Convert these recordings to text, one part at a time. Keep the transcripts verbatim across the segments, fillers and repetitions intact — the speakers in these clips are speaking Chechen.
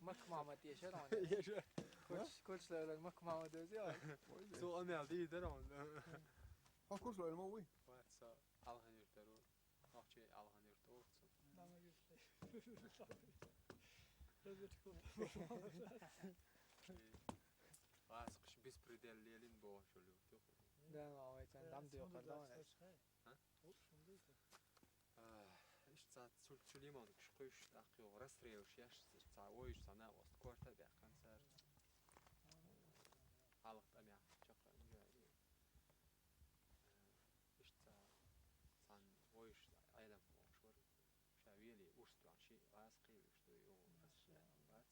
Макка Махьмад ешар хьуна. Ешар. Курс, курс лойлан Макка Махьмад яза. Цо амел дийдар хьуна. Хьо курс лойлан ма вуй? Вац, со Алхан-Юртара ву. Нохчий Алхан-Юрт оцу. Нама юрт. Разведка. Вац, кхиш беспредел лелин бохуш юрт. Да, ма вай цан дам дё кардаван. А? Иштта цхьа цул чулиман кхиш кхуьйш тӀаккха йогӀу расстрелаш еш, цхьа войш цхьа накъост корта баьккхина цара. Хьалха тӀамехь чаккхарна. Иштта цхьа цхьана войш Ӏелам бохуш вара. Ша велий урс тоьхна шиъ гӀаз кхийвуьш ду, юха ас шаьтта бац.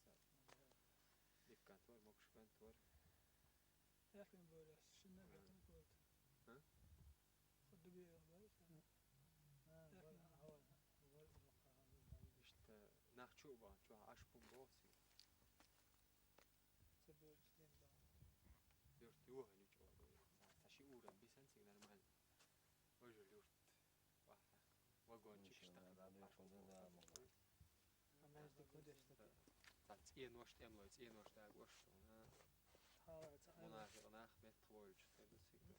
Дикка кӀантор, могуш кӀантор. Эхин боряс, шинна хатан кот. А? Худуби эх боряс. Эхин. Иштта нах чу бан, чу Ӏаш бун бохси. Ца бёрч ден бан. Бёрт юха ничего. Ца ши урам бисан циг нормально. Ой, жо люрт. Вагончик иштта хаза паш. Амаьждик хӀун деш дара? Цхьа цӀенош тӀемлой, цӀенош дагош суна. Мунафикъ нах меттахвойлучу тӀе ду цига.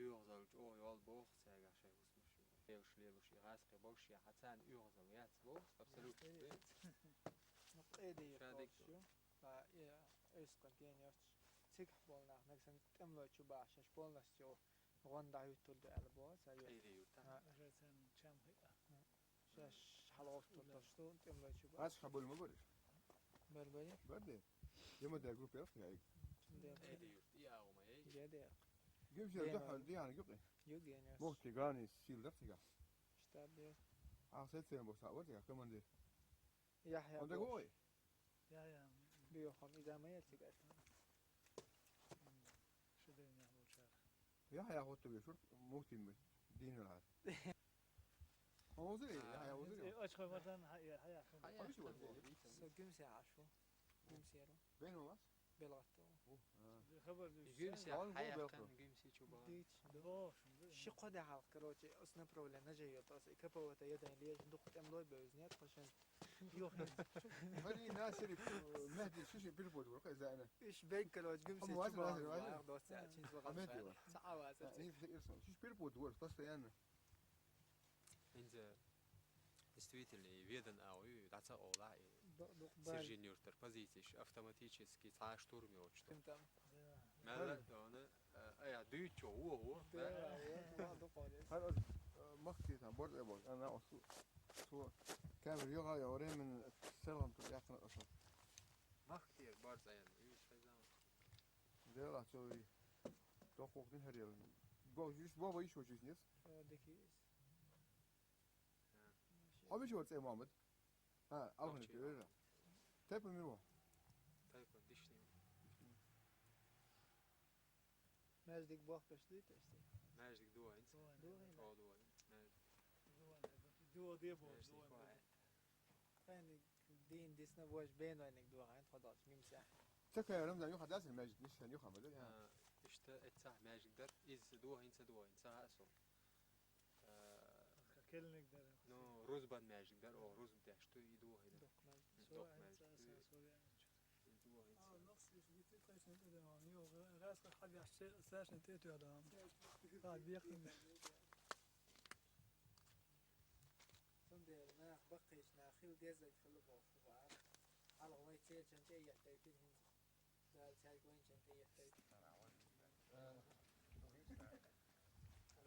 ОьгӀазалла чӀогӀа йол боху цаьргахь шайн хӀусамаш ю. Лелаш, лелаш, и гӀазкхи бовш я, хьан царна оьгӀазалла яц боху, абсолютно. Ну, къеде ю. Ша дика боху ду. Ткъа и Эскъа ген йоцуш, цигахь болу нах, нагахь санна тӀемлой чу бахьаш, шаьш полностью гӀон дӀахӀуьттур ду аьлла боху, ца йоцу. Айре юрта. А. Уже царна чам хиъа. А. Шаьш хьалагӀовттур долуш ду, тӀемлой чу бахьаш. Ас хьабуьлу ма бариш? Бар бай? Бар де. Дема де группа яхна яйг. Айре юрта, и агӀу ма яй. Я де. Гимсер дехьа, дехьа юкъе. Юкъе, яс. Мохти гани сил дар цигахь. Штаб де. А, сетсен боху, са вар цигахь командир. Яхья. Он дагой? Я, я. Биохам, иза ма яц цигахь. М, ши дернех волчара. Яхья хӀотта бешур, мухтин бе, дийна лахьар. Хьо вузири, Яхья вузири? Э, очхой мартан, хьа, я, хьа, я, хьа. Хьо виши вузири? Со Гимсе Ӏаш ву. Гимсеро. Бен ву вас? Белгатто. Ву. А. Хабар ду. Гимсе Хьо ву хьаяккхана белгатто. Гимсе чу бахана. Дийч. Ши кхо де хьалха, короче, ас направление же йо, тас и К П В-та ядан леш, дукха тӀемлой бевз, нет, тхо шен. Йохна. Вали Насири, э, Мехди, шиши перепод вара, кхай зайна. Иш бен, короче, Гимсе чу бахана, ваза, ваза. Ах, доця, чин ваган. Мехди вара. Ца аваза. А, и, и, и, шиш перепод вара, постоянно. ХӀинца действительно и Ведан агӀу ю, дӀа ца олахь и Сержин юртара позицеш автоматически цхьа штурм йоцуш ду. Кхин там. Мелла а дона, а, а, я, дуьйцу чо, вон, вон, да? Да, вон, вон, дукха вон. ХӀара, а, махкий там, борз а борз, ана, а, су, су, камера йоха, я, временно, селом тут яхна оса. Махкий борз а ян, и шайзам. Дела, цо и. Дохух дин хӀарел. Го, иш баба иш вочиз нес? Э, дикис. Хьо мича вара цӀе, Мухьаммад? А, Алханча вера. Тайпа мила ву? Тайпа дишни. Маьждиг бохкаш дуй тесте? Маьждиг дуа хӀинца. Дуа хӀинца. О, дуа хӀинца. Маьждиг. Дуа де бо, дуа де. Къайниг дийна дисна вож бенойниг дуа хӀинца, тхо долчу Гимсехь. Ца кхайрам дан юха дасир маьждиг, ниссан юха ма ду, я. А, иштта эццахь маьждиг дар, иза дуа хӀинца, дуа хӀинца, ха а со. Э, Келлиг дара. Ну, рузбан маьждиг дара, о, рузб деш ду, и дуа хӀинца. Докх маьждиг. Докх маьждиг ду. И дуа хӀинца. А, нахс иш битти тайшна тӀе даун. Йо, гӀаскхи хьабеш, сашна тӀе тоьдаун. Ха, бехин. Цундела нах баккхийчу нах хила дезарг хила бохуш вара. Хьалха вай церчан тӀе а еттайтира хӀинца. Дала цаьрга вайначун тӀе